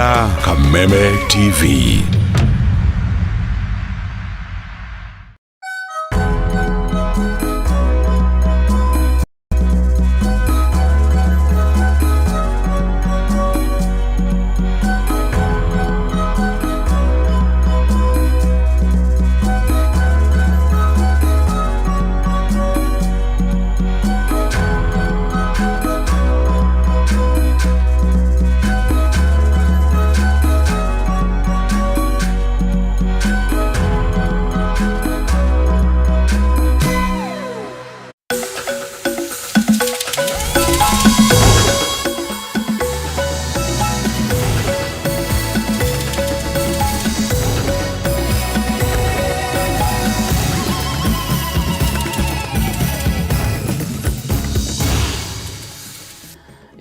Ũrerorera Kameme TV.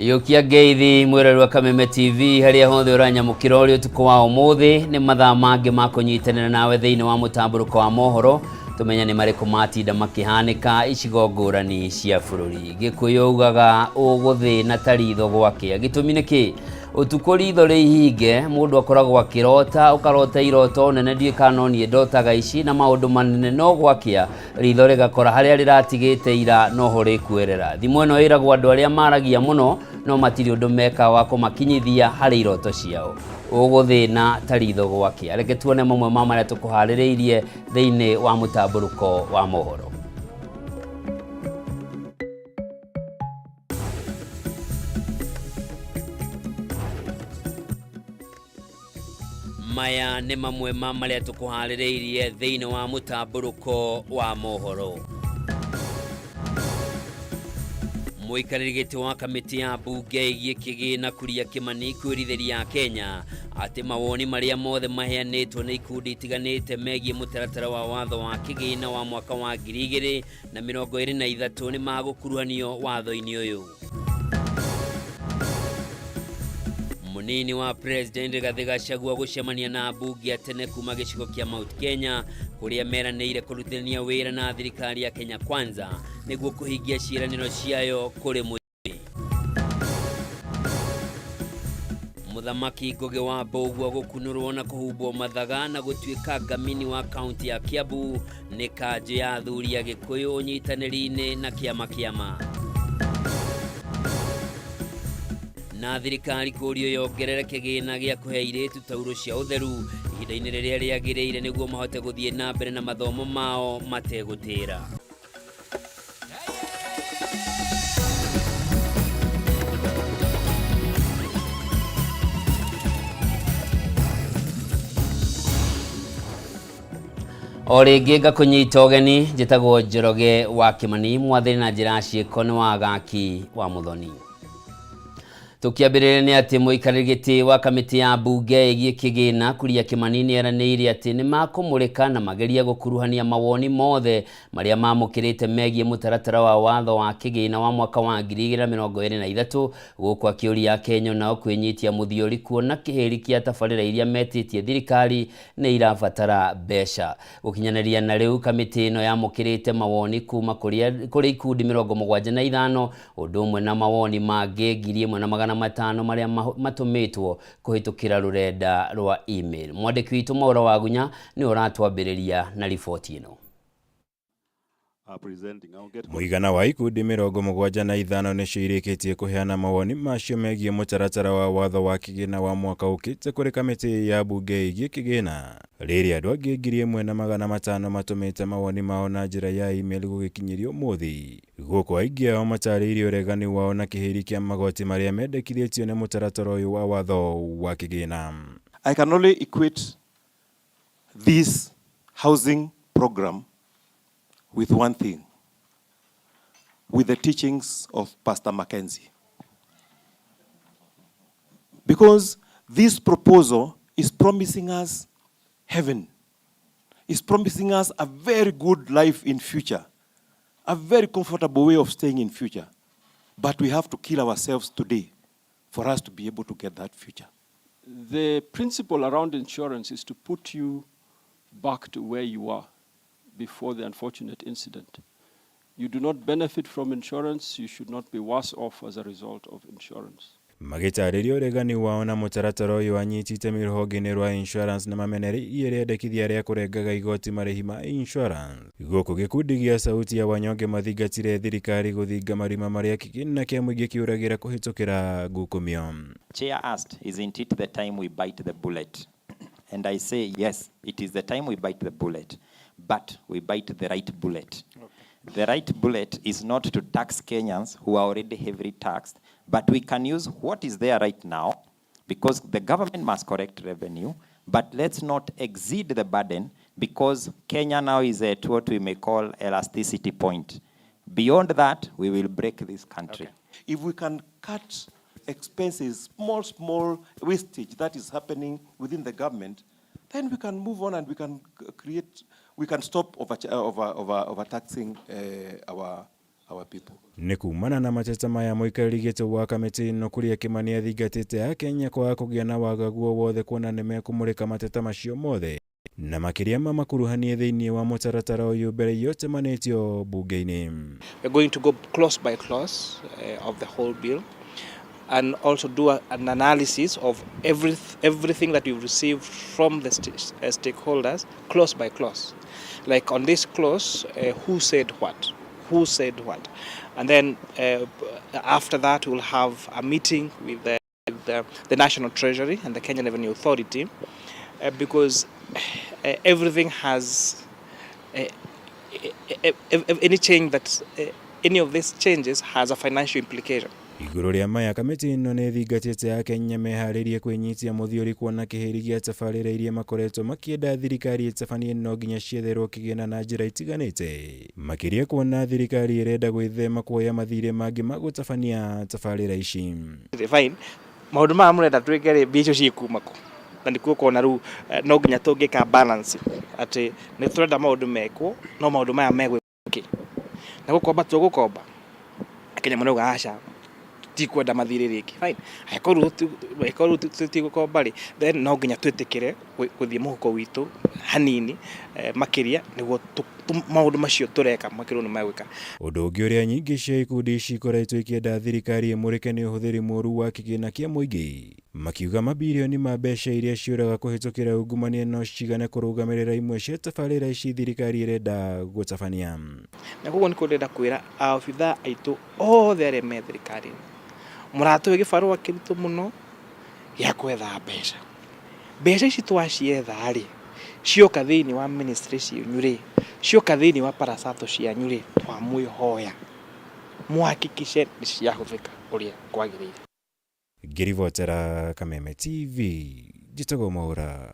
Iyũkia ngeithi mwĩrori wa Kameme TV harĩa hothe ũranyamũkĩra ũrĩ ũtukũ wa ũmũthĩ. Nĩ mathaa mangĩ ma kũnyitanĩra nawe thĩinĩ wa mũtambũrũko wa mohoro, tũmenye nĩ marĩkũ matinda makĩhanĩka icigo ngũrani cia bũrũri. Gĩkũyũ ugaga ũgũthĩna ta ritho gwakĩa. Gĩtũmi nĩ kĩ? Ũtukũ ritho rĩ ihinge, mũndũ akoragwo akĩrota, ũkarota iroto nene, ndiũĩ kana no niĩ ndotaga ici na maũndũ manene, no gwakĩa ritho rĩgakora harĩa rĩratigĩte ira noho rĩkuerera. Thimo ĩno ĩragwo andũ arĩa maragia mũno no matirĩ ũndũ meka wa kũmakinyithia harĩ iroto ciao. Ũgũthĩna ta ritho gwakĩa. Reke tuone mamwe ma marĩa tũkũharĩrĩirie thĩinĩ wa mũtambũrũko wa mohoro. Maya nĩ mamwe ma marĩa tũkũharĩrĩirie thĩinĩ wa mũtambũrũko wa mohoro. Mũikarĩri gĩtĩ wa kamĩtĩ ya mbunge ĩgiĩ kĩgĩna Kuria Kĩmani kwĩrithĩria Kenya atĩ mawoni marĩa mothe maheanĩtwo nĩ ikundi itiganĩte megiĩ mũtaratara wa watho wa kĩgĩna wa mwaka wa 2023 nĩ magũkuruhanio watho-inĩ ũyũ. Mũnini wa President Rigathĩ Gachagua gũcemania na ambunge a tene kuma gĩcigo kĩa Mount Kenya kũrĩa meranĩire kũrutithania wĩra na thirikari ya Kenya Kwanza nĩguo kũhingia ciĩranĩro ciayo kũrĩ mũingĩ. Mũthamaki Ngũgĩ wa Mbũgua gũkunũrwo na kũhumbwo mathaga na gũtuĩka ngamini wa kaunti ya Kiambu nĩ kanjũ ya athuri a Gĩkũyũ ũnyitanĩri-inĩ na kĩama kĩama. Na thirikari kũrio yongerere kĩgĩna gĩa kũhe airĩtu taurũ cia ũtheru ihinda-inĩ rĩrĩa rĩagĩrĩire nĩguo mahote gũthiĩ na mbere na mathomo mao mategũtĩra. O rĩngĩ ngakũnyita ũgeni, njĩtagwo Njoroge wa Kĩmani, mwathĩri na njĩra ya ciĩko nĩ wa Gaki wa Mũthoni. Tũkĩambĩrĩria nĩ atĩ mũikarĩri gĩtĩ wa kamĩtĩ ya mbunge ĩgiĩ kĩgĩna Kuria Kĩmani nĩ eranĩire atĩ nĩ makũmũrĩka na magerie gũkuruhania mawoni mothe marĩa mamũkĩrĩte megiĩ mũtaratara wa watho wa kĩgĩna wa mwaka wa 2023, gũkũ akĩũria Akenya onao kwĩnyitia mũthiori kuona kĩhĩri kĩa tabarĩra iria metĩtie thirikari nĩ irabatara mbeca. Gũkinyanĩria na rĩu kamĩtĩ ĩno yamũkĩrĩte mawoni kuma kũrĩ ikundi 75 ũndũ ũmwe na mawoni mangĩ 1500 marĩa matũmĩtwo kũhĩtũkĩra rũrenda rwa email. Mwandĩki witũ Mwaũra Wagunya nĩwe ũratwambĩrĩria na riboti ĩno. Mũigana wa ikundi 75 nĩcio irĩkĩtie kũheana mawoni macio megiĩ mũtaratara wa watho wa kĩgĩna wa mwaka ũkĩte kũrĩ kamĩtĩ ya mbunge ĩgiĩ kĩgĩna. Rĩrĩa andũ angĩ 1500 matũmĩte mawoni mao na njĩra ya email gũgĩkinyĩrio ũmũthĩ. Gũkũ aingĩ ao matarĩirie ũregani wao na kĩhĩri kĩa magoti marĩa mendekithĩtio nĩ mũtaratara ũyũ wa watho wa kĩgĩna. I can only equate this housing program with one thing, with the teachings of Pastor Mackenzie. Because this proposal is promising us heaven, is promising us a very good life in future, a very comfortable way of staying in future. But we have to kill ourselves today for us to be able to get that future. The principle around insurance is to put you back to where you are before the unfortunate incident. You do not benefit from insurance, you should not be worse off as a result of insurance. Magĩtarĩria ũregani wao na mũtaratara ũyũ, anyiti itemi rũhonge-inĩ rwa insurance na mamenereirie rĩendekithia rĩa kũrengaga igoti marĩhi ma insurance. Gũkũ gĩkundi gĩa Sauti ya Wanyonge mathingatire thirikari gũthinga marima marĩa kĩgĩna kĩa mũingĩ kĩũragĩra kũhĩtũkĩra ngukumio. Chair asked, isn't it the time we bite the bullet? And I say, yes, it is the time we bite the bullet, but we bite the right bullet. Okay. The right bullet is not to tax Kenyans who are already heavily taxed, but we can use what is there right now, because the government must collect revenue, but let's not exceed the burden, because Kenya now is at what we may call elasticity point. Beyond that, we will break this country. Okay. If we can cut expenses, small, small wastage that is happening within the government, then we can move on and we can create, we can stop overtaxing our people. Nĩ kumana na mateta maya mũikarĩri gĩtĩ wa kamĩtĩ ĩno Kuria Kimani athingatĩte Akenya kwaga kũgĩa na wagagu o wothe kuona nĩmekũmũrĩka mateta macio mothe na makĩria ma makuruhanie thĩinĩ wa mũtaratara ũyũ mbere yotemanĩtio bunge-inĩ. We're going to go clause by clause of the whole bill and also do an analysis of everything that we've received from the stakeholders, clause by clause. Like on this clause, who said what? Who said what? And then after that, we'll have a meeting with the National Treasury and the Kenya Revenue Authority, because everything has, any change that, any of these changes has a financial implication. Igũrũ rĩa maya kamĩtĩ ĩno nĩ ĩthingatĩte Akenya meharĩrie kwĩnyitia mũthiori kuona kĩhĩri gĩa tabarĩra iria makoretwo makĩenda thirikari ĩtabanie no nginya cietherwo kĩgĩna na njĩra itiganĩte, makĩria kuona thirikari ĩrenda gwĩthema kuoya mathirĩ mangĩ ma gũtabania tabarĩra ici. Fine, maũndũ maya mũrenda twĩke rĩ, mbia icio ciĩkuma kũ? Na nĩkuo ũkona rĩu no nginya tũngĩka balance atĩ nĩ tũrenda maũndũ mekwo no maũndũ maya megwĩkwo kĩ? Na gũkomba tũgũkomba Akenya marauga aca tikwenda mathirĩ rĩngĩ. Fine, angĩkorwo tũtigũkomba rĩ, then no nginya twĩtĩkĩre gũthiĩ mũhuko witũ hanini makĩria nĩguo maũndũ macio tũreka makĩrwo nĩ megwĩka. Ũndũ ũngĩ ũrĩa nyingĩ cia ikundi ici ikoretwo ikĩenda thirikari ĩmũrĩke nĩ ũhũthĩri mũũru wa kĩgĩna kĩa mũingĩ, makiuga mabirioni ma mbeca iria ciũraga kũhĩtũkĩra ungumania no cigane kũrũgamĩrĩra imwe cia tabarĩra ici thirikari ĩrenda gũtabania. Na koguo nĩkuo ndĩrenda kwĩra aobithaa aitũ othe arĩa me thirikari-inĩ, mũratũhe gĩbarũa kĩritũ mũno gĩa gwetha mbeca. Mbeca ici twacietha rĩ, cioka thĩinĩ wa ministry cianyu rĩ, cioka thĩinĩ wa parastatal cianyu rĩ, twamwĩhoya mũhakikice nĩ ciahũthĩka ũrĩa kwagĩrĩire. Ngĩribotera Kameme TV, njĩtagwo Mwaũra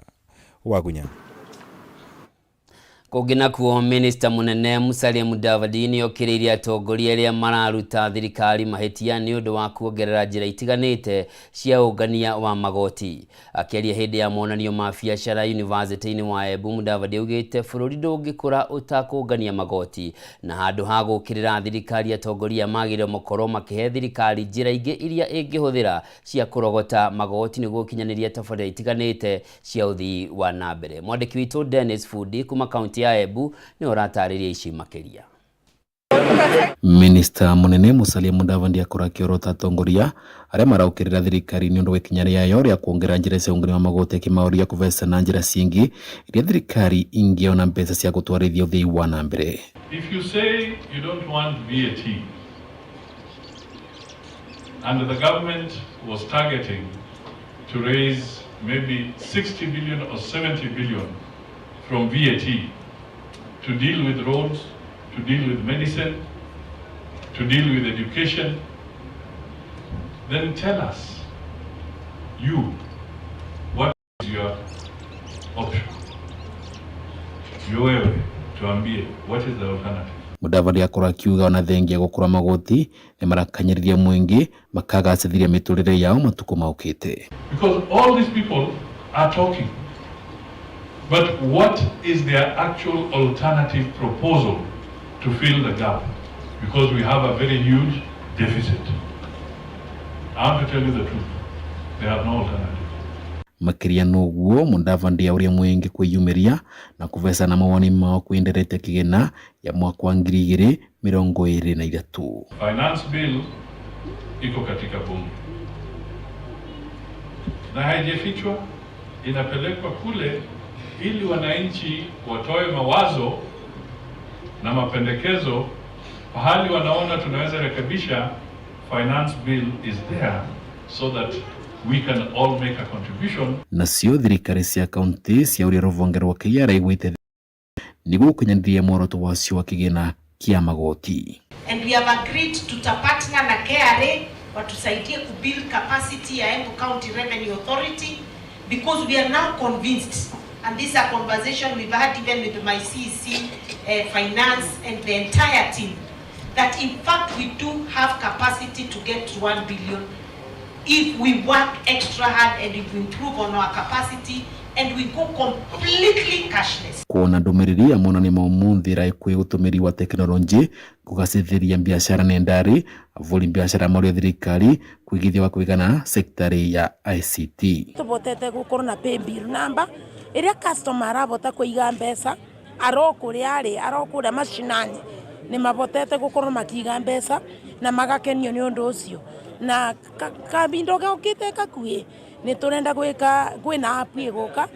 Wagunya. Kũngĩ nakuo, Minista mũnene Musalia Mudavadi nĩokĩrĩirie atongoria arĩa mararuta thirikari mahĩtia nĩ ũndũ wa kuongerera njĩra itiganĩte cia ũngania wa magoti. Akĩaria hĩndĩ ya monanio ma biacara yunivasĩtĩ-inĩ wa Embu, Mudavadi augĩte bũrũri ndũngĩkũra ũtakũngania magoti, na handũ ha gũkĩrĩra thirikari atongoria magĩrĩirwo makorwo makĩhe thirikari njĩra ingĩ iria ĩngĩhũthĩra cia kũrogota magoti nĩguo gũkinyanĩria tabarĩra itiganĩte cia ũthii wa na mbere. Mwandĩki witũ Dennis Fundi kuma kaunti ya Embu nĩ ũratarĩria ici makĩria. Minista munene Musalia Mudavadi akorwo akĩorota atongoria arĩa maraũkĩrĩra thirikari nĩ ũndũ wa ikinya rĩayo rĩa kuongerera njĩra cia ũngania wa magoti, akĩmaũria kũbeca na njĩra cingĩ iria thirikari ingĩona mbeca cia gũtwarithia ũthii wa na mbere. If you say you don't want VAT and the government was targeting to raise maybe 60 billion or 70 billion from VAT to deal with roads, to deal with medicine, to deal with education, then tell us, you, what is your option? Wewe, tuambie, what is the alternative? Mudavadi akorwo akiuga ona thengia gũkũra magoti nĩ marakanyĩrĩria mũingĩ makagacĩthiria mĩtũrĩre yao matukũ maũkĩte. Because all these people are talking, but what is their actual alternative proposal to fill the gap? Because we have a very huge deficit. I want to tell you the truth. They have no alternative. Makĩria noguo Mudavadi auria mũingĩ kwĩyumĩria na kũbecana mawoni mao kwĩ kĩgĩna ya mwaka wa 2023. Finance bill iko katika bunge. na haijafichwa, inapelekwa kule ili wananchi watoe mawazo na mapendekezo pahali wanaona tunaweza rekebisha. Finance bill is there so that we can all make a contribution. Nacio thirikari cia kaunti ciauria rũhonge rwa KRA gwĩte nĩguo gũkinyanĩria muoroto wacio wa kĩgĩna kĩa magoti. And we have agreed tutapartner na KRA watusaidie kubuild capacity ya Embu County Revenue Authority, because we are now convinced, and this is a conversation we've had even with my CEC finance and the entire team, that in fact we do have capacity to get to 1 billion if we work extra hard and if we improve on our capacity and we go completely cashless. Kuona ndumiriri ya monanio ma umuthi iraikwi utumiri wa tekinoronjĩ kugacĩrithia biacara nendari avuri biacara moria thirikari kuigithia wa kuigana sektari ya ICT. Tubotete gukorwo na paybill number iria customer arabota kuiga mbeca aro kuria ari aro kuria macinani ni mabotete gukorwo makiiga mbeca na magakenio ni undu ucio na kabindo gaukite gakuhi ni turenda gwika kwina app iguka.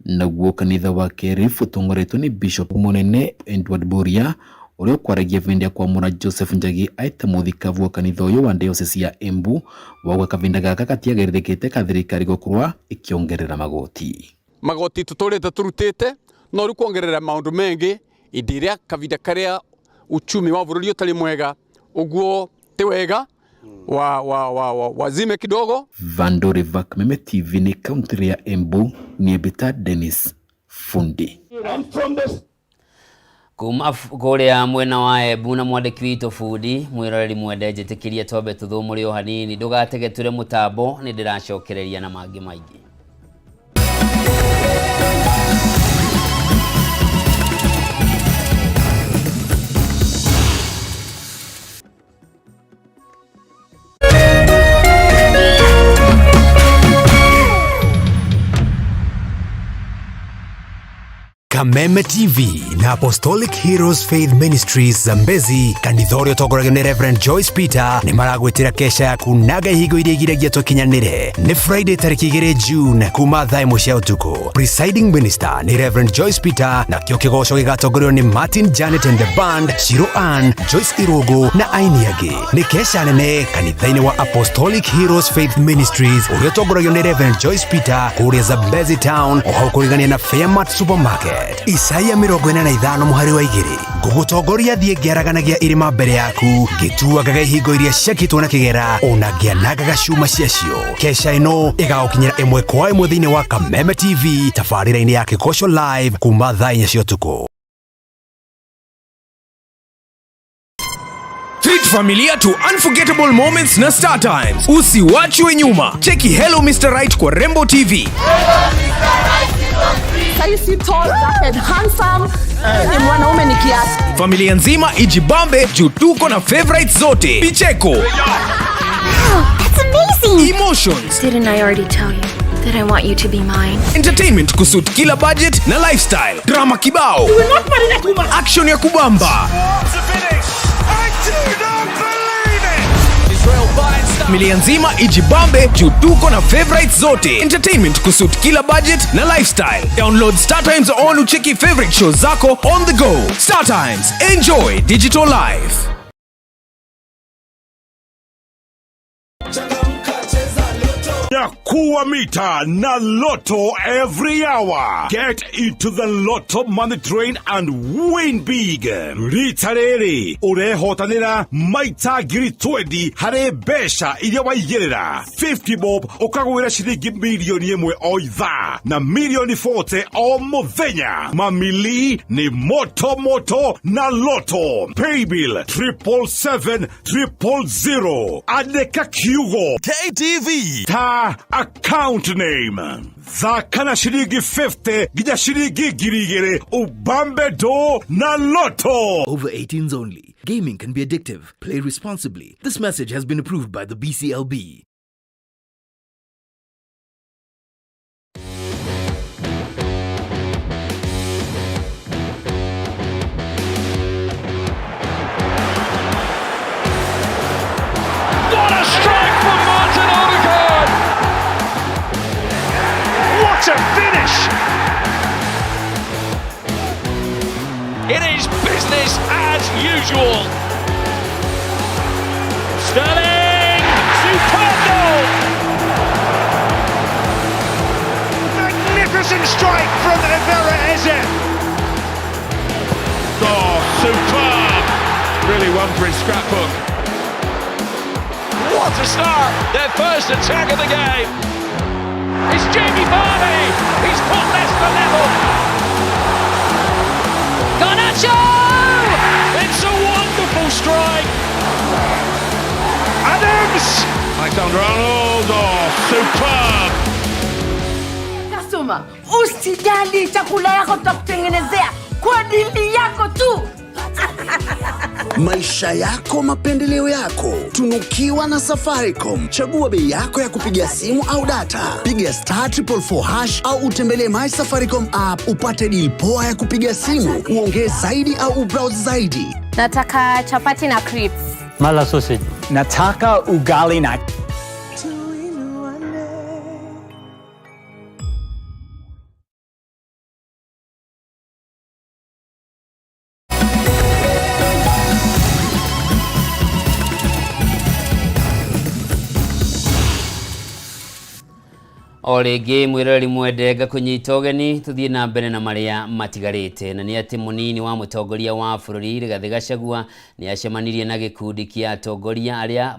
Naguo kanitha wa Kerifu utongoretwo ni Bishop munene Edward Boria uria ukwaragia vindi ya kwamura Joseph Njagi aita muthikabu wa kanitha uyu wa diocese ya Embu wauga kavinda gaka gatiagĩrĩrĩkĩte ka thirikari gũkorwa ikiongerera magoti. Magoti tuturite turutite no riu kuongerera maundu mengi indi iria kavinda karia uchumi wa bururi utari mwega uguo ti wega wa wazime kidogo. Vandori Kameme TV ni kaunti ya Embu ni Ebita Dennis Fundi. Kuma kuria mwena wa Embu na mwandĩki witũ Fundi mwĩroreri mwende njĩtĩkĩrie twambe tũthũmũre o hanini ndũgategeture mũtambo nĩ ndĩracokereria na mangĩ maingĩ. Kameme TV na Apostolic Heroes Faith Ministries Zambezi kanitha ũrĩa ũtongoragio nĩ Reverend Joyce Peter nĩ maragwĩtĩra kesha ya kunaga ihingo iria igiragia tũkinyanĩre. Nĩ Friday tarĩki 2 June kuma thaa 1 cia ũtukũ. Presiding Minister nĩ Reverend Joyce Peter nakĩo kĩgoco gĩgatongorio nĩ Martin Janet and the Band, Shiro Ann, Joyce Irogo na aini angĩ. Nĩ kesha nene kanitha-inĩ wa Apostolic Heroes Faith Ministries ũrĩa ũtongoragio nĩ Reverend Joyce Peter kũrĩa Zambezi Town o hau kũrigania na Fairmart Supermarket. Isaia 45 mũhari wa 2 ngũgũtongoria thiĩ ngĩaraganagia irĩma mbere yaku ngĩtuangaga ihingo iria ciakĩtwo na kĩgera ona ngĩanangaga cuma ciacio. Kesha ĩno ĩgagũkinyĩra ĩmwe kwa ĩmwe thĩinĩ wa Kameme TV tabarĩra-inĩ ya Kĩgoco Live kuma thaa 4 cia ũtukũ. Treat familia to unforgettable moments na Star Times. Usiwachwe nyuma. Cheki Hello Mr. Right kwa Rembo TV. Saisi tall, dark and handsome. Ni mwanaume ni kiasi. Familia nzima ijibambe juu tuko na favorites zote. Picheko. Wow, that's amazing. Emotions. Didn't I already tell you that I want you to be mine? Entertainment kusuit kila budget na lifestyle. Drama kibao. You will not marry that woman. Action ya kubamba. Familia nzima ijibambe juu tuko na favorites zote. Entertainment kusuit kila budget na lifestyle. Download Star Times on ucheki favorite shows zako on the go. Star Times, enjoy digital life. Nyakuwa mita na Lotto every hour. Get into the Lotto money train and win big. Rita rĩrĩ ũrehotanĩra maita 20,000 harĩ mbeca iria waigĩrĩra. 50 bob ũkagwĩra ciringi milioni 1 o ithaa na milioni 40 o mũthenya. Mamili ni moto moto na Lotto. Paybill 777 000. Andĩka kiugo KTV ta account name. Thaka na ciringi 50 nginya ciringi 2,000 ubambe do na Lotto. Over 18s only. Gaming can be addictive. Play responsibly. This message has been approved by the BCLB. What a strike from Martin Odegaard! one for his scrapbook. What a start! Their first attack of the game. It's Jamie Vardy! He's put Leicester level. Garnacho! It's a wonderful strike. Adams! Alexander Arnold, oh, superb! Customer, usijali, chakula yako tutakutengenezea kwa dili yako tu. Maisha yako, mapendeleo yako, tunukiwa na Safaricom. Chagua bei yako ya kupiga simu au data, piga star 444 hash au utembelee my Safaricom app upate deal poa ya kupiga simu, uongee zaidi au ubrowse zaidi. Nataka chapati na crisps. Mala sausage. Nataka ugali na O rĩngĩ mwĩroreri mwende ngakũnyita ũgeni tũthiĩ na mbere na marĩa matigarĩte, na nĩ atĩ mũnini wa mũtongoria wa bũrũri Rigathĩ Gachagua nĩ acemanirie na gĩkundi kĩa atongoria arĩa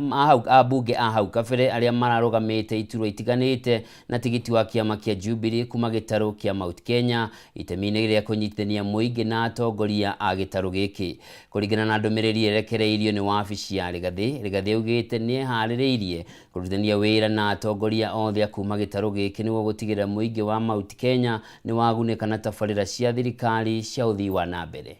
ambunge a hau kabere arĩa mararũgamĩte iturwa itiganĩte na tigiti wa kĩama kĩa Jubilee kuma gĩtarũ kĩa Mount Kenya itemi-inĩ rĩa kũnyitithania mũingĩ na atongoria a gĩtarũ gĩkĩ. Kũringana na ndũmĩrĩri ĩrekereirio nĩ wabici ya Rigathĩ, Rigathĩ augĩte nĩ eharĩrĩirie kũrutithania wĩra na atongoria othe a kuma gĩtarũ gĩkĩ nĩguo gũtigĩrĩra mũingĩ wa Mount Kenya nĩ wagunĩka na tabarĩra cia thirikari cia ũthii wa na mbere.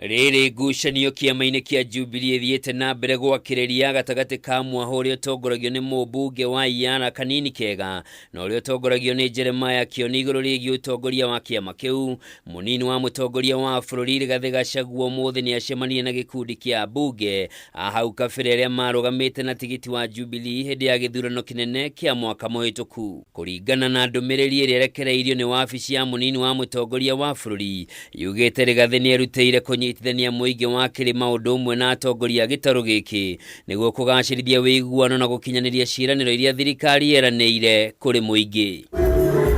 Rĩrĩ ngucanio kĩama-inĩ kĩa Jubilee ĩthiĩte na mbere gwakĩrĩria gatagatĩ ka mwaho ũrĩa ũtongoragio nĩ mũmbunge wa Iyara Kanini Kega na ũrĩa ũtongoragio nĩ Jeremiah Kĩoni igũrũ rĩgiĩ ũtongoria wa kĩama kĩu. Mũnini wa mũtongoria wa bũrũri Rigathĩ Gachagua ũmũthĩ nĩ acemanirie na gĩkundi kĩa ambunge a hau kabere arĩa marũgamĩte na tigiti wa Jubilee hĩndĩ ya gĩthurano kĩnene kĩa mwaka mũhĩtũku. Kũringana na ndũmĩrĩri ĩrĩa ĩrekereirio nĩ wabici ya mũnini wa mũtongoria wa bũrũri yugĩte Rigathĩ nĩ erutĩire kũnyitithania mũingĩ wa kĩrĩma ũndũ ũmwe na atongoria a gĩtarũ gĩkĩ nĩguo kũgacĩrithia wĩiguano na gũkinyanĩria ciĩranĩro iria thirikari yeranĩire kũrĩ mũingĩ.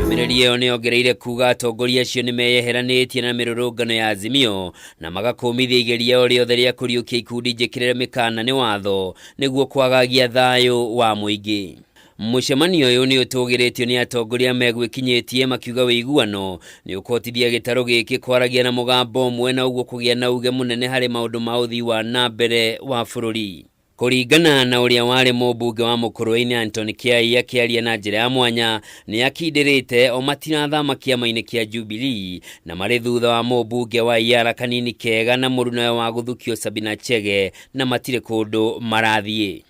Ndũmĩrĩri ĩyo nĩ yongereire kuga atongoria acio nĩ meyeheranĩtie na mĩrũrũngano ya Azimio na magakũmithia igeria o rĩothe rĩa kũriũkia ikundi njĩkĩrĩre mĩkana nĩ watho nĩguo kwagagia thayũ wa mũingĩ. Mũcemanio ũyũ nĩ ũtũgĩrĩtio nĩ atongoria megwĩkinyĩtie makiuga wĩiguano nĩ ũkũhotithia gĩtarũ gĩkĩ kwaragia na mũgambo ũmwe na ũguo kũgĩa na uge mũnene harĩ maũndũ ma ũthii wa na mbere wa bũrũri. Kũringana na ũrĩa warĩ mũmbunge wa Mũkũrwe-inĩ Anthony Kĩai akĩaria na njĩra ya mwanya nĩ akindĩrĩte o matirathama kĩama-inĩ kĩa Jubilee na marĩ thutha wa mũmbunge wa Iyara Kanini Kega na mũrunawe wa gũthukio Sabina Chege na matirĩ kũndũ marathiĩ.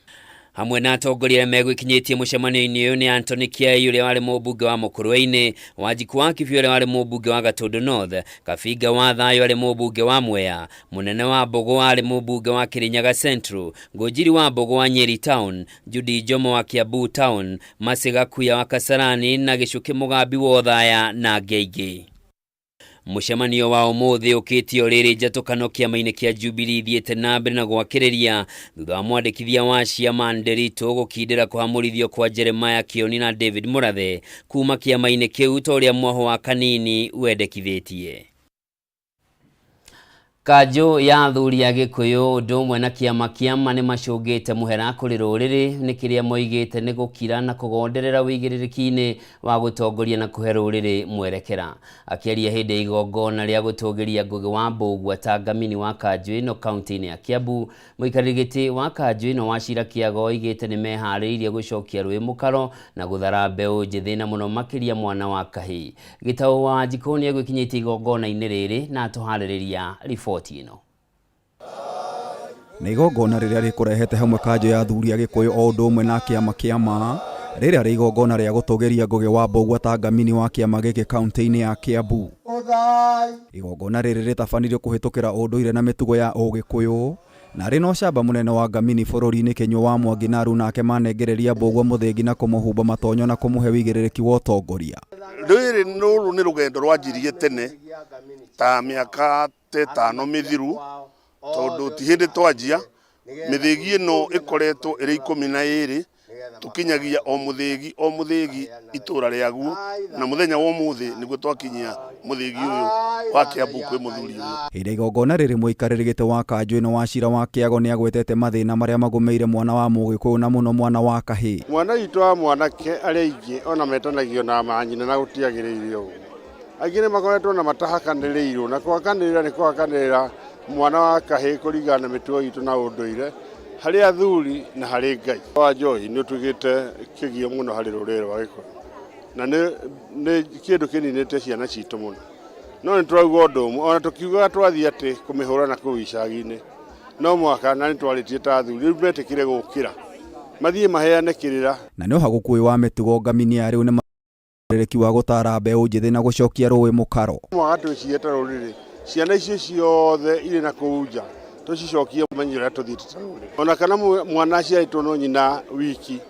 Hamwe na atongoria arĩa megwĩkinyĩtie mũcemanio-inĩ ũyũ nĩ Anthony Kĩai ũrĩa warĩ mũmbunge wa Mũkũrwe-inĩ, Wanjikũ wa Kibio ũrĩa warĩ mũmbunge wa Gatũndũ North, Kabinga wa Thayũ arĩ mũmbunge wa Mwea, Mũnene wa Mbũgũ arĩ mũmbunge wa Kĩrĩnyaga Central, Ngũnjiri wa Mbũgũ wa Nyeri Town, Judy Njomo wa Kiambu Town, Mercy Gakuya wa Kasarani na Gĩcũkĩ Mũgambi wa Othaya na angĩ aingĩ. Mũcemanio wa ũmũthĩ ũkĩtio rĩrĩ njatũkano kĩama-inĩ kĩa Jubilee ithiĩte na mbere na gwakĩrĩria thutha wa mwandĩkithia wa ciama Nderitu gũkindĩra kũhamũrithio kwa Jeremiah Kĩoni na David Mũrathe kuma kĩama-inĩ kĩu ta ũrĩa mwaho wa Kanini wendekithĩtie. Kanjũ ya athuri a Gĩkũyũ ũndũ ũmwe na kĩama kĩa ma nĩ macũngĩte mũhera kũrĩ rũrĩrĩ nĩ kĩrĩa moigĩte nĩ gũkira na kũgonderera wĩigĩrĩrĩki-inĩ wa gũtongoria na kũhe rũrĩrĩ mwerekera. Akĩaria hĩndĩ ya igongona rĩa gũtũgĩria Ngũgĩ wa Mbũgua ta ngamini wa kanjũ ĩno kaunti-inĩ ya Kiambu, mũikarĩri gĩtĩ wa kanjũ ĩno Wachira Kĩago oigĩte nĩ meharĩirie gũcokia rũĩ mũkaro na gũthara mbeũ njĩthĩ na mũno makĩria mwana wa kahĩĩ. Gĩtaũ wa Wanjikũ nĩ egwĩkinyĩtie igongona-inĩ rĩrĩ na atũharĩrĩria riboti ĩno. Nĩ igongona rĩrĩa rĩkũrehete hamwe kanjũ ya athuri a Gĩkũyũ o ũndũ ũmwe na kĩama kĩa ma rĩrĩa rĩ igongona rĩa gũtũgĩria Ngũgĩ wa Mbũgua ta ngamini wa kĩama gĩkĩ kaunti-inĩ ya Kiambu. Igongona rĩrĩ rĩtabanirio kũhĩtũkĩra ũndũire na mĩtugo ya ũgĩkũyũ na rĩ na ũcamba mũnene wa ngamini bũrũri-inĩ Kĩnyua wa Mwangi na aruna ake manengereria Mbũgua mũthĩgi na kũmũhumba matonyo na kũmũhe wĩigĩrĩrĩki wa ũtongoria. Rĩrĩ rũrũ nĩ rũgendo rwanjirie tene ta mĩaka ta ĩtano mĩthiru tondũ ti hĩndĩ twanjia mĩthĩgi ĩno ĩkoretwo ĩrĩ 12 tũkinyagia o mũthĩgi o mũthĩgi itũra rĩaguo na mũthenya wa ũmũthĩ nĩguo twakinyia mũthĩgi ũyũ Wa Kiambu kwĩ mũthuri ũyũ. Hĩndĩ ya igongona rĩrĩ mũikarĩri gĩtĩ wa kanjũ ĩno wa cira wa Kĩago nĩagwetete mathĩna marĩa magũmĩire mwana wa mũgĩkũyũ na mũno mwana wa kahĩĩ. Mwana witũ wa mwanake arĩa aingĩ ona metanagio na manyina na gũtiagĩrĩire ũguo. Angĩ nĩ makoretwo na matahakanĩrĩirwo na kũhakanĩrĩra nĩ kũhakanĩrĩra mwana wa kahĩĩ kũringana na mĩtugo itũ na ũndũire harĩ athuri na harĩ Ngai. Wa njohi nĩ ũtuĩkĩte kĩgio mũno harĩ rũrĩrĩ rwa Gĩkũyũ na nĩ kĩndũ kĩninĩte ciana citũ mũno. No nĩ tũrauga ũndũ ũmwe ona tũkiugaga twathiĩ atĩ kũmĩhũra na kũu icagi-inĩ no mwaka na nĩ twarĩtie ta athuri rĩu metĩkĩre gũkĩra mathiĩ maheane kĩrĩra. Na nĩ ũhagũku ũyũ wa mĩtugo ngamini ya rĩu nĩ rĩrĩki wa gũtara mbeũ njĩthĩ na gũcokia rũĩ mũkaro. Mwaka twĩcirie ta rũrĩrĩ ciana icio ciothe irĩ na kũu nja tũcicokie ũmenyo ũrĩa tũthiĩte ta rũrĩrĩ. Ona kana mwana aciarĩtwo no nyina wiki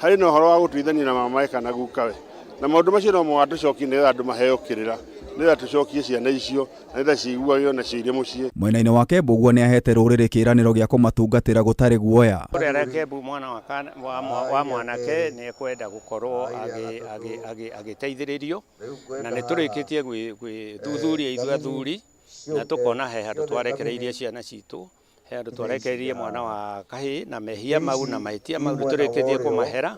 harĩ na ũhoro wa gũtuithania na mamawe kana gukawe na maũndũ macio no mũhaka tũcokie nĩgetha andũ maheo kĩrĩra nĩgetha tũcokie ciana icio na nĩgetha ciguagio nacio irĩ mũciĩ. Mwena-inĩ wake Mbũgua nĩahete rũrĩrĩ kĩĩranĩro gĩa kũmatungatĩra gũtarĩ guoya. Ũrĩa Rekebu mwana wa mwanake nĩ ekwenda gũkorwo agĩteithĩrĩrio na nĩ tũrĩkĩtie gwĩthuthuria ithuĩ athuri na tũkona he handũ twarekereirie ciana citũ, he handũ twarekereirie mwana wa kahĩĩ na mehia mau na mahĩtia mau nĩ tũrĩkĩtie kũmahera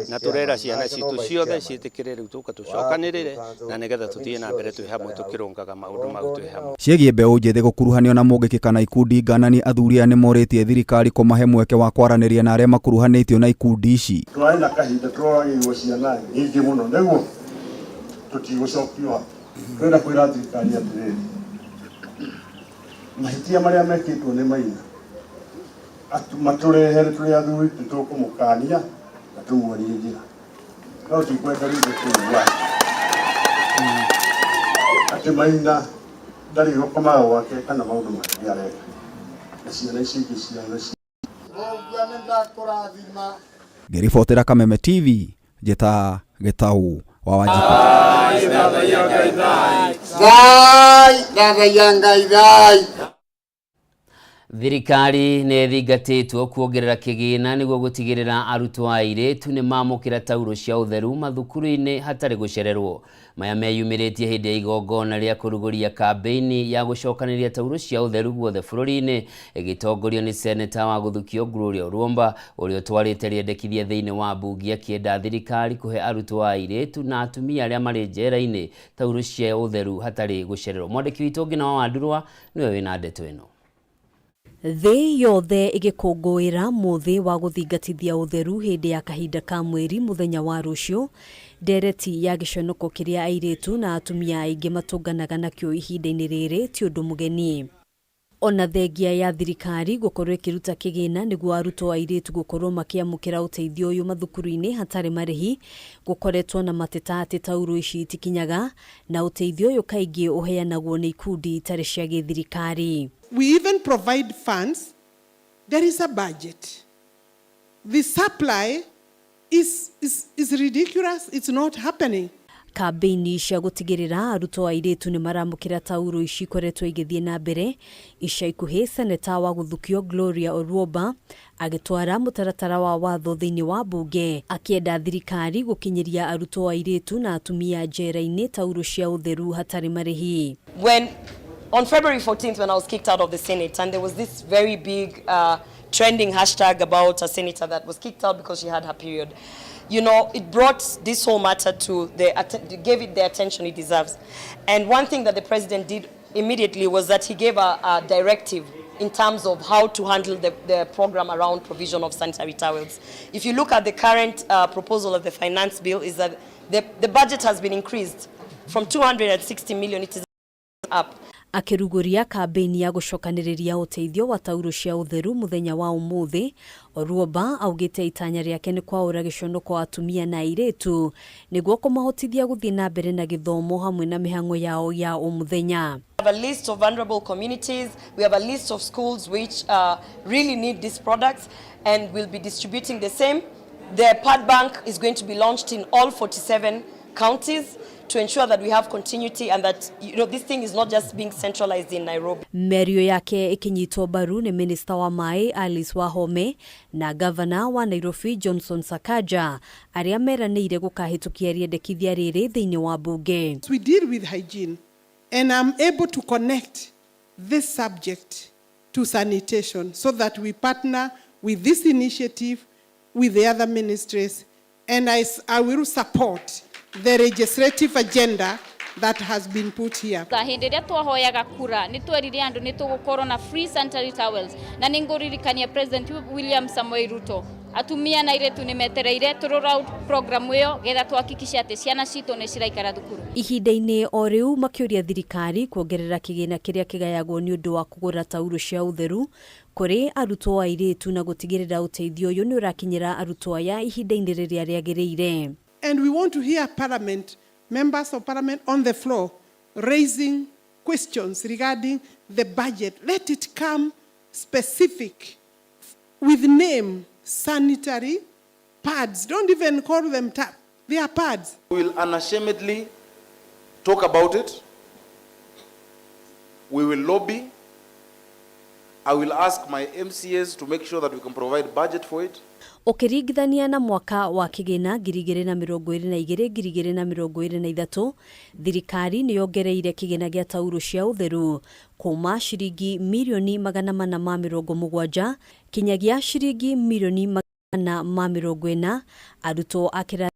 na tũrera ciana citũ ciothe ciĩtĩkĩre rĩu tũka tũcokanĩrĩre na nĩgetha tũthiĩ na mbere twĩ hamwe tũkĩrũngaga maũndũ mau twĩ hamwe. Ciĩgiĩ mbeũ njĩthĩ gũkuruhanio na mũngĩkĩ kana ikundi nganani athuri aya nĩmorĩtie thirikari kũmahe mweke wa kwaranĩria na arĩa makuruhanĩtio na ikundi ici. Twarĩ na kahinda tũroragĩirwo ciana nyingĩ mũno nĩguo tũtigũcokio hau. Twenda kwĩra thirikari atĩrĩrĩ, mahĩtia marĩa mekĩtwo nĩ Maina matũrehere tũrĩ athuri nĩtũkũmũkania na tũmuonie njĩra, no tikwenda rĩngĩ kũigua atĩ Maina ndarĩ gũkomaga gwake kana maũndũ mangĩ areka na ciana ici ingĩ ciothe. Ngĩribotera Kameme TV njĩta Gĩtau wa Wanjikũ. Thirikari nĩ ĩthingatĩtwo kuongerera kĩgĩna nĩguo gũtigĩrĩra arutwo a airĩtu nĩ mamũkĩra taurũ cia ũtheru mathukuru-inĩ hatarĩ gũcererwo. Maya meyumĩrĩtie hĩndĩ ya igongona rĩa kũrugũria kambĩini ya gũcokanĩria taurũ cia ũtheru guothe bũrũri-inĩ ĩgĩtongorio nĩ seneta wa gũthukio Gloria Orwomba ũrĩa ũtwarĩte rĩendekithia thĩinĩ wa mbunge akĩenda thirikari kũhe arutwo a airĩtu na atumia arĩa marĩ njera-inĩ taurũ cia ũtheru hatarĩ gũcererwo. Mwandĩki witũ Ngina wa Wandurwa nĩwe wĩna ndeto ĩno. Thĩ yothe ĩgĩkũngũĩra mũthĩ wa gũthingatithia ũtheru hĩndĩ ya kahinda ka mweri mũthenya wa rũciũ, ndereti ya gĩconoko kĩrĩa airĩtu na atumia aingĩ matũnganaga nakĩo ihinda-inĩ rĩrĩ ti ũndũ mũgeni. Ona thengia ya thirikari gũkorwo ĩkĩruta kĩgĩna nĩguo arutwo airĩtu gũkorwo makĩamũkĩra ũteithio ũyũ mathukuru-inĩ hatarĩ marĩhi, gũkoretwo na mateta atĩ taurũ ici itikinyaga na ũteithio ũyũ kaingĩ ũheanagwo nĩ ikundi itarĩ cia gĩthirikari. We even provide funds. There is a budget. The supply is ridiculous. It's not happening. Kambĩini cia gũtigĩrĩra arutwo airĩtu nĩ maramũkĩra taurũ ici ikoretwo igĩthiĩ na mbere. Ica ikuhĩ seneta wa gũthukio Gloria Orwoba agĩtwara mũtaratara wa watho thĩinĩ wa mbunge akĩenda thirikari gũkinyĩria arutwo airĩtu na atumia njera-inĩ taurũ cia ũtheru hatarĩ marĩhi. When on February 14th, when I was kicked out of the Senate, and there was this very big trending hashtag about a senator that was kicked out because she had her period. You know, it brought this whole matter to the, gave it the attention it deserves. And one thing that the president did immediately was that he gave a directive in terms of how to handle the program around provision of sanitary towels. If you look at the current proposal of the finance bill, is that the budget has been increased from 260 million, it is up. Akĩrugũria kambĩini ya gũcokanĩrĩria ũteithio wa taurũ cia ũtheru mũthenya wa ũmũthĩ, Orwoba augĩte itanya rĩake nĩ kwaũra gĩconoko atumia na airĩtu nĩguo kũmahotithia gũthiĩ na mbere na gĩthomo hamwe na mĩhang'o yao ya o mũthenya. We have a list of vulnerable communities, we have a list of schools which really need these products, and we'll be distributing the same. The pad bank is going to be launched in all 47 counties to ensure that we have continuity and that, you know, this thing is not just being centralized in Nairobi. Mĩario yake ĩkĩnyitwo mbaru nĩ Minister wa maĩ Alice Wahome na Governor wa Nairobi Johnson Sakaja arĩa meranĩire gũkahĩtũkia rĩendekithia rĩrĩ thĩinĩ wa mbunge. We deal with hygiene. And I'm able to connect this subject to sanitation so that we partner with this initiative, with the other ministries, and I will support the legislative agenda that has been put here. Ta hĩndĩ ĩrĩa twahoyaga kura nĩ twerire andũ nĩ tũgũkorwo na free sanitary towels na nĩ ngũririkania President William Samoei Ruto atumia na airĩtu nĩ metereire tũ roll out program ĩyo getha tuhakikishe atĩ ciana citũ nĩ ciraikara thukuru. Ihinda-inĩ o rĩu makĩũria thirikari kuongerera kĩgĩna kĩrĩa kĩgayagwo nĩ ũndũ wa kũgũra taurũ cia ũtheru kũrĩ arutwo airĩtu na gũtigĩrĩra ũteithio ũyũ nĩ ũrakinyĩra arutwo aya ihinda-inĩ rĩrĩa rĩagĩrĩire. And we want to hear Parliament, members of Parliament on the floor, raising questions regarding the budget. Let it come specific with name, sanitary pads. Don't even call them tap. They are pads. We will unashamedly talk about it. We will lobby. I will ask my MCAs to make sure that we can provide budget for it. Ũkĩringithania na mwaka wa kĩgĩna 2022 2023, thirikari nĩ yongereire kĩgĩna gĩa taurũ cia ũtheru kuma ciringi mirioni 470 kinyagia ciringi mirioni 440. Arutwo a kĩrathi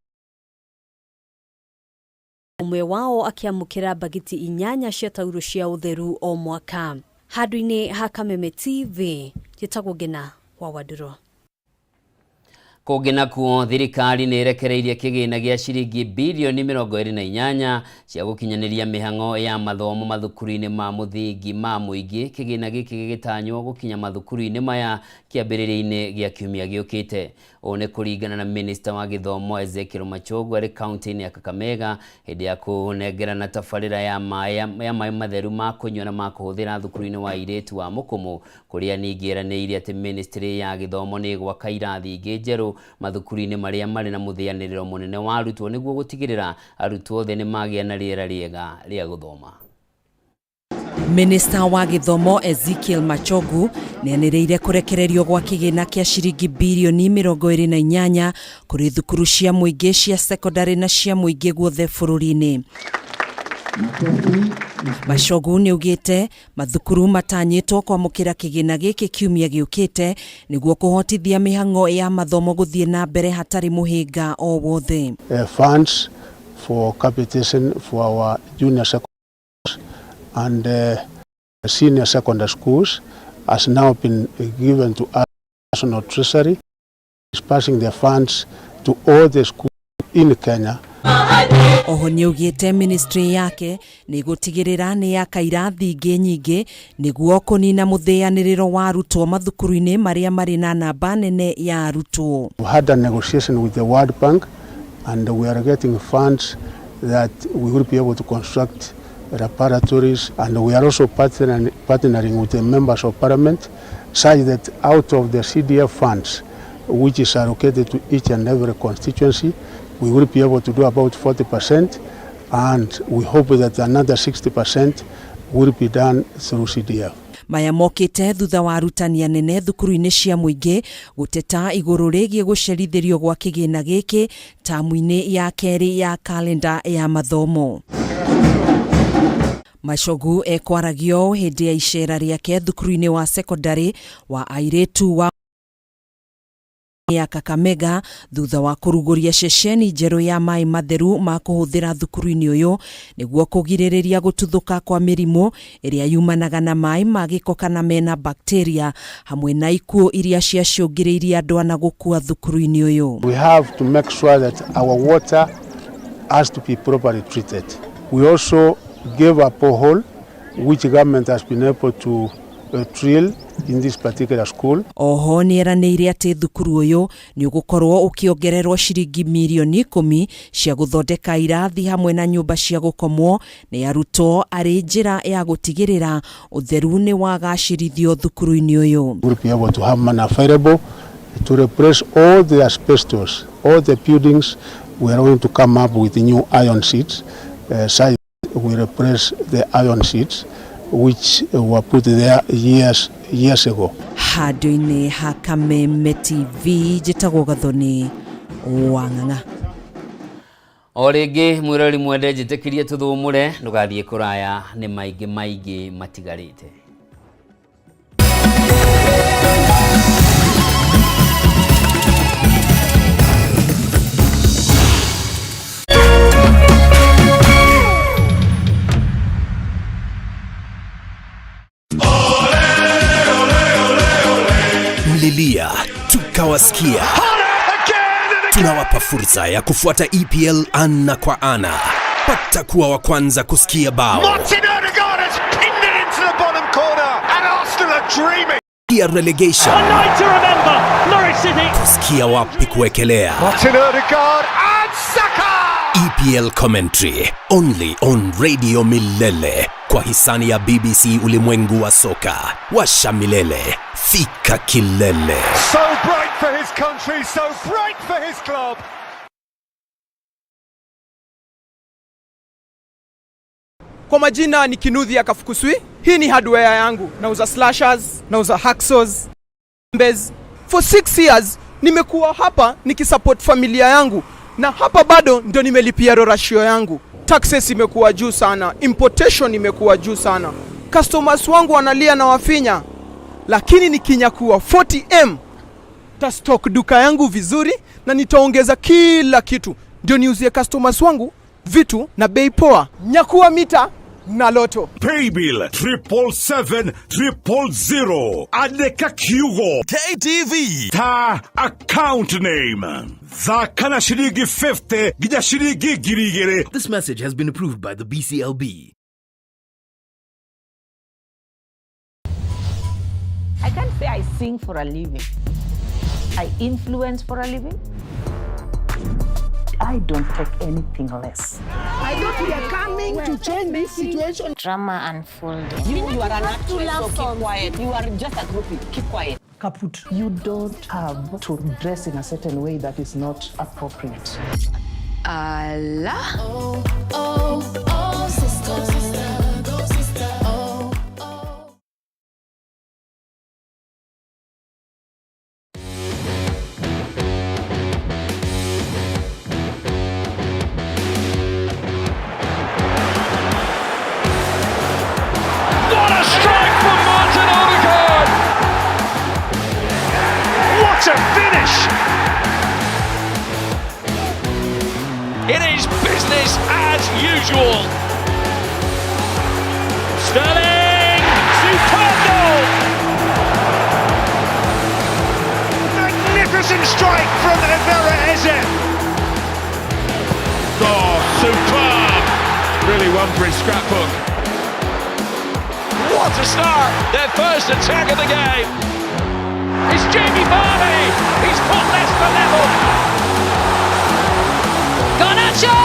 ũmwe wao akĩamũkĩra mbagiti 8 cia taurũ cia ũtheru o mwaka. Handũ-inĩ ha Kameme TV, njĩtagwo Ngena wa Wandũrũ. Kũngĩ nakuo, thirikari nĩ ĩrekereirie kĩgĩna gĩa ciringi birioni 28 cia gũkinyanĩria mĩhang'o ya mathomo mathukuru-inĩ ma mũthingi ma mũingĩ. Kĩgĩna gĩkĩ gĩgĩtanywo gũkinya mathukuru-inĩ maya kĩambĩrĩria-inĩ gĩa kiumia gĩũkĩte. Ũũ nĩ kũringana na minista wa gĩthomo Ezekiel Machogu arĩ kaunti-inĩ ya Kakamega hĩndĩ ya kũnengerana tabarĩra ya maĩ matheru ma kũnyua na ma kũhũthĩra thukuru-inĩ wa airĩtu wa Mũkũmũ, kũrĩa ningĩ ĩranĩire atĩ ministry ya gĩthomo nĩ ĩgwaka irathi ingĩ njerũ mathukuru-inĩ marĩa marĩ na mũthĩanĩrĩro mũnene wa arutwo nĩguo gũtigĩrĩra arutwo othe nĩ magĩa na rĩera rĩega rĩa gũthoma. Minista wa gĩthomo Ezekiel Machogu nĩanĩrĩire kũrekererio gwa kĩgĩna kĩa ciringi birioni 28 kũrĩ thukuru cia mũingĩ cia sekondarĩ na cia mũingĩ guothe bũrũri-inĩ. Machogu nĩaugĩte mathukuru matanyĩtwo kwamũkĩra kĩgĩna gĩkĩ kiumia gĩũkĩte nĩguo kũhotithia mĩhang'o ya mathomo gũthiĩ na mbere hatarĩ mũhĩnga o wothe. Funds for capitation for our junior secondary and senior secondary schools has now been given to us. National Treasury is passing the funds to all the schools in Kenya. Oho nĩaugĩte ministry yake nĩ gũtigĩrĩra nĩ yaka irathi ingĩ nyingĩ nĩguo kũnina mũthĩanĩrĩro wa arutwo mathukuru-inĩ marĩa marĩ na namba nene ya arutwo. We had a negotiation with the World Bank and we are getting funds that we will be able to construct laboratories, and we are also partnering with the members of parliament such that out of the CDF funds which is allocated to each and every constituency, we will be able to do about 40%, and we hope that another 60% will be done through CDF. Maya mokĩte thutha wa arutani anene thukuru-inĩ cia mũingĩ gũteta igũrũ rĩgiĩ gũcerithĩrio gwa kĩgĩna gĩkĩ tamu-inĩ ya kerĩ ya kalenda ya mathomo. Machogu ekwaragio hĩndĩ ya icera rĩake thukuru-inĩ wa sekondarĩ wa airĩtu wa ya Kakamega thutha wa kũrugũria ceceni njerũ ya maĩ matheru ma kũhũthĩra thukuru-inĩ ũyũ nĩguo kũgirĩrĩria gũtuthũka kwa mĩrimũ ĩrĩa yumanaga na maĩ ma gĩko kana mena bacteria hamwe na ikuũ iria ciacũngĩrĩirie andũ ana gũkua thukuru-inĩ ũyũ. We have to make sure that our water has to be properly treated. We also gave a borehole which government has been able to drill in this particular school. Oho nĩeranĩire atĩ thukuru ũyũ nĩ ũgũkorwo ũkĩongererwo ciringi mirioni 10 cia gũthondeka irathi hamwe na nyũmba cia gũkomwo nĩ arutwo arĩ njĩra ya gũtigĩrĩra ũtheru nĩ wagacĩrithio thukuru-inĩ ũyũ. We'll be able to have money available to replace all the asbestos, all the buildings. We are going to come up with new iron sheets, such we replace the iron sheets which were put there years ago. Handũ-inĩ ha Kameme TV njĩtagwo Gathoni wa Ng'ang'a. O rĩngĩ mwĩrori mwende njĩtĩkĩrie tũthũmũre ndũgathiĩ kũraya nĩ maingĩ maingĩ matigarĩte. Mlilia tukawasikia. Tunawapa fursa ya kufuata EPL ana kwa ana. Pata kuwa wa kwanza kusikia bao. Martin Odegaard has pinned it into the bottom corner, and Arsenal are dreaming. Kusikia relegation. A night to remember, Norwich City. Kusikia wapi kuwekelea. Martin Odegaard and Saka. EPL commentary only on Radio Milele kwa hisani ya BBC ulimwengu wa soka. Washa milele, fika kilele. So bright for his country, so bright for his club. Kwa majina ni Kinuthia Kafukusui. Hii ni hardware yangu. Nauza slashers, nauza hacksaws, mbez. For 6 years nimekuwa hapa nikisupport familia yangu na hapa bado ndio nimelipia rorashio yangu. Taxes imekuwa juu sana, importation imekuwa juu sana. Customers wangu wanalia na wafinya. Lakini nikinyakua 40M ta stock duka yangu vizuri na nitaongeza kila kitu ndio niuzie customers wangu vitu na bei poa. Nyakua mita na Loto. Paybill 777 000 andĩka kiugo KTV ta account name thaka na ciringi 50 nginya ciringi 2000. This message has been approved by the BCLB. I can't say I sing for a living. I influence for a living. I don't take anything less. I thought we are coming to change this situation. Drama unfolding. You are an actress, so keep quiet. You are just a groupie. Keep quiet. Kaput. You don't have to dress in a certain way that is not appropriate. Allah. Oh, oh, oh, sister. Sister, go sister. Oh, oh. What a strike from Martin Odegaard! What a finish! It is business as usual. Sterling! Superb goal! Magnificent strike from Evera Eze. Oh, superb! Really one for his scrapbook. What a start! Their first attack of the game. It's Jamie Vardy! He's put Leicester level. Garnacho!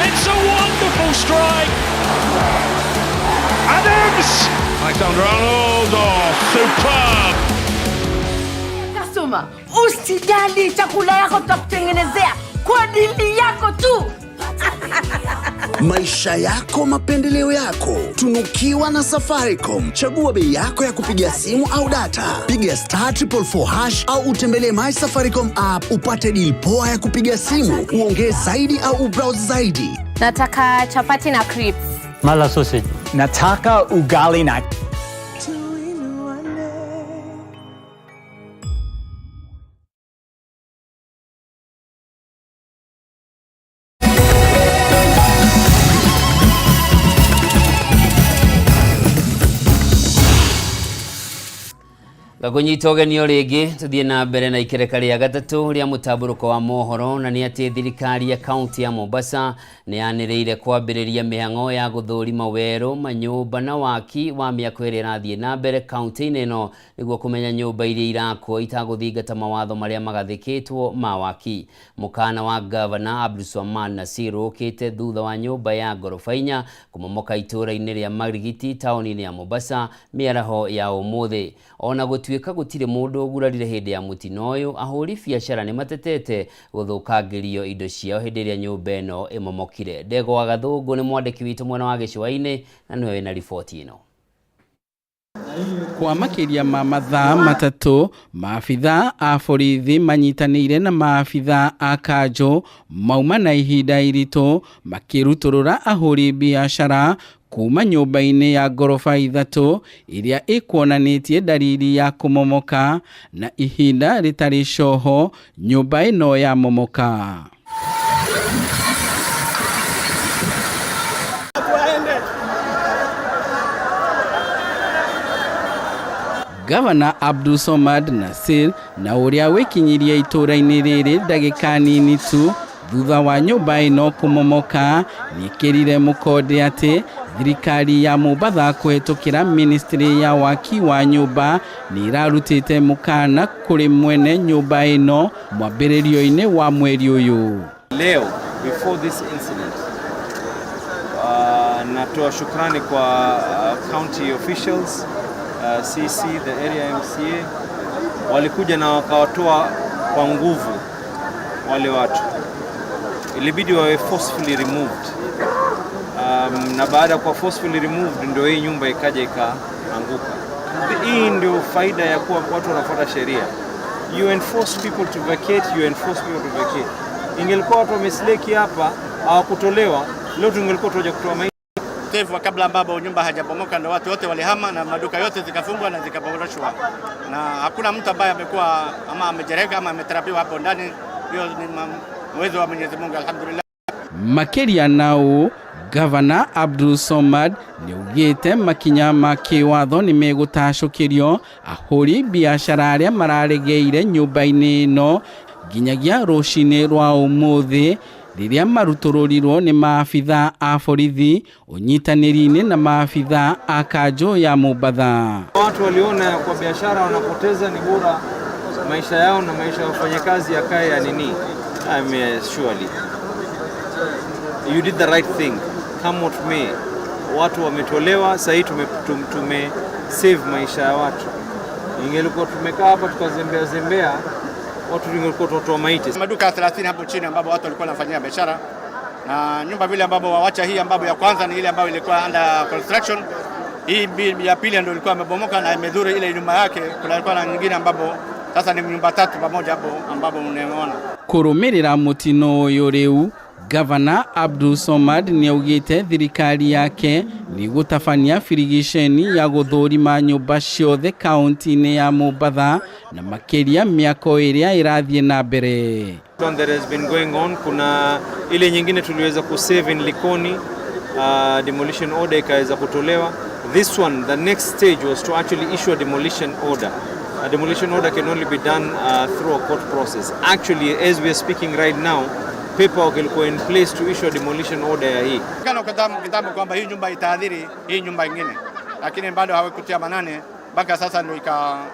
It's a wonderful strike. Adams! Alexander Arnold, oh, superb! Customer, usijali, chakula yako tutakutengenezea kwa ajili yako tu. Maisha yako, mapendeleo yako. Tunukiwa na Safaricom. Chagua bei yako ya kupiga simu au data. Piga star 444 hash au utembelee My Safaricom app upate deal poa ya kupiga simu, uongee zaidi au ubrowse zaidi. Nataka chapati na crisps. Mala sausage. Nataka ugali na Ngakũnyita ũgeni o rĩngĩ tũthiĩ na mbere na ikereka rĩa gatatũ rĩa mũtambũrũko wa mohoro na nĩ atĩ thirikari ya kaunti ya Mombasa nĩ yanĩrĩire kwambĩrĩria mĩhang'o ya gũthũrima werũ manyũmba na waki wa mĩako ĩrĩa ĩrathiĩ na mbere kaunti-inĩ ĩno nĩguo kũmenya nyũmba iria irakwo itagũthingata mawatho marĩa magathĩkĩtwo ma waki. Mũkana wa gavana Abdulswamad Nassir ũkĩte thutha wa nyũmba ya ngoroba inya kũmomoka itũũra-inĩ rĩa Marigiti taũni-inĩ ya Mombasa mĩaraho ya ũmũthĩ. Ona gũtuĩka gũtirĩ mũndũ ũgurarire hĩndĩ ya mũtino ũyũ, ahũri biacara nĩ matetete gũthũkangĩrio indo ciao hĩndĩ ĩrĩa nyũmba ĩno ĩmomokire. Ndegwa Gathũngũ nĩ mwandĩki witũ mwena wa gĩcũa-inĩ na nĩwe wĩna riboti ĩno. Kwa makĩria ma mathaa 3 maabithaa a borithi manyitanĩire na maabithaa a kanjũ mauma na ihinda iritũ makĩrutũrũra ahũri biacara kuma nyũmba-inĩ ya ngoroba 3 ĩrĩa ĩkuonanĩtie dalili ya kũmomoka na ihinda rĩtarĩ coho nyũmba ĩno ya momoka. Gavana Abdul Somad Nasir na ũrĩa wĩkinyirie itũũra-inĩ rĩrĩ ndagĩka nini tu thutha wa nyũmba ĩno kũmomoka nĩekĩrire mũkonde atĩ thirikari ya Mombatha kũhetũkĩra ministry ya waki wa nyũmba nĩ ĩrarutĩte mũkana kũrĩ mwene nyũmba ĩno mwambĩrĩrio-inĩ wa mweri ũyũ. Leo before this incident natoa shukrani kwa county officials, CC, the area MCA walikuja na wakawatoa kwa nguvu wale watu, ilibidi wawe forcefully removed. Na baada ya kuwa forcefully removed ndio hii nyumba ikaja ikaanguka. Hii ndio faida ya kuwa watu wanafuata sheria. You enforce people to vacate, you enforce people to vacate. Ingelikuwa watu wamesleki hapa hawakutolewa, leo tungelikuwa tunaja kutoa maiti. Kabla ambapo nyumba hajabomoka ndio watu wote walihama na maduka yote zikafungwa na zikaboroshwa, na hakuna mtu ambaye amekuwa ama amejereka ama ameterapiwa hapo ndani. Hiyo ni uwezo wa Mwenyezi Mungu, alhamdulillah. Makĩria na ũũ, Gavana Abdul Somad nĩaugĩte makinya ma kĩwatho nĩmegũtacũkĩrio ahũri biacara arĩa mararegeire nyũmba-inĩ ĩno nginyagia rũcinĩ rwa ũmũthĩ rĩrĩa marutũrũrirwo nĩ maabithaa a borithi ũnyitanĩri-inĩ na maabithaa a kanjũ ya Mombatha. Watu waliona kwa biashara wanapoteza, ni bora maisha yao na maisha ya wafanyakazi yakae ya nini. I mean, surely you did the right thing, come what may. Watu wametolewa sasa hivi, tume save maisha ya watu. Ingelikuwa tumekaa hapa tukazembea zembea, watu ingelikuwa tutoa maiti. Maduka 30 hapo chini ambapo watu walikuwa wanafanyia biashara, na nyumba vile ambapo waacha hii ambapo ya kwanza ni ile ambayo ilikuwa under construction. Hii ya pili ndio ilikuwa imebomoka na imedhuru ile nyumba yake. Kuna ilikuwa na nyingine ambapo sasa ni nyumba 3 pamoja hapo ambapo unaona. Kũrũmĩrĩra mũtino ũyũ rĩu, Gavana Abdul Somad nĩaugĩte thirikari yake nĩgũtabania birigiceni ya gũthũrima nyũmba ciothe kaunti-inĩ ya Mombatha na makĩria mĩako ĩrĩa ĩrathiĩ na mbere. That has been going on. Kuna ile nyingine tuliweza kusave in Likoni, demolition order ikaweza kutolewa. This one, the next stage was to actually issue a demolition order. A demolition order can only be done through a court process. Actually, as we are speaking right now, paperwork ilikuwa in place to issue a demolition order ya hii. Kana kitambo kwamba hii nyumba itaadhiri hii nyumba nyingine, lakini bado hawakutia manane mpaka sasa ndio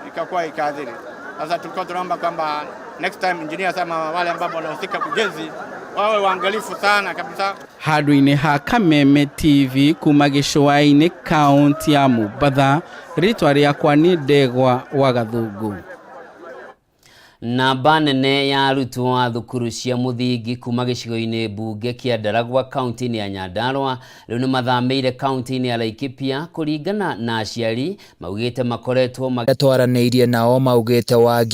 ikakuwa ikaadhiri. Sasa tulikuwa tunaomba kwamba next time engineers ama wale ambao wanahusika kujenzi wawe waangalifu sana kabisa. Handũ-inĩ ha Kameme TV kuma gĩcũa-inĩ kaunti ya Mombatha, rĩtwa rĩakwa nĩ Ndegwa wa Gathungu. Namba nene ya arutwo a thukuru cia mũthingi kuma gĩcigo-inĩ mbunge kĩa Ndaragwa kaunti-inĩ ya Nyandarua rĩu nĩ mathamĩire kaunti-inĩ ya Laikipia kũringana na aciari maugĩte makoretwo Twaranĩirie nao maugĩte wagi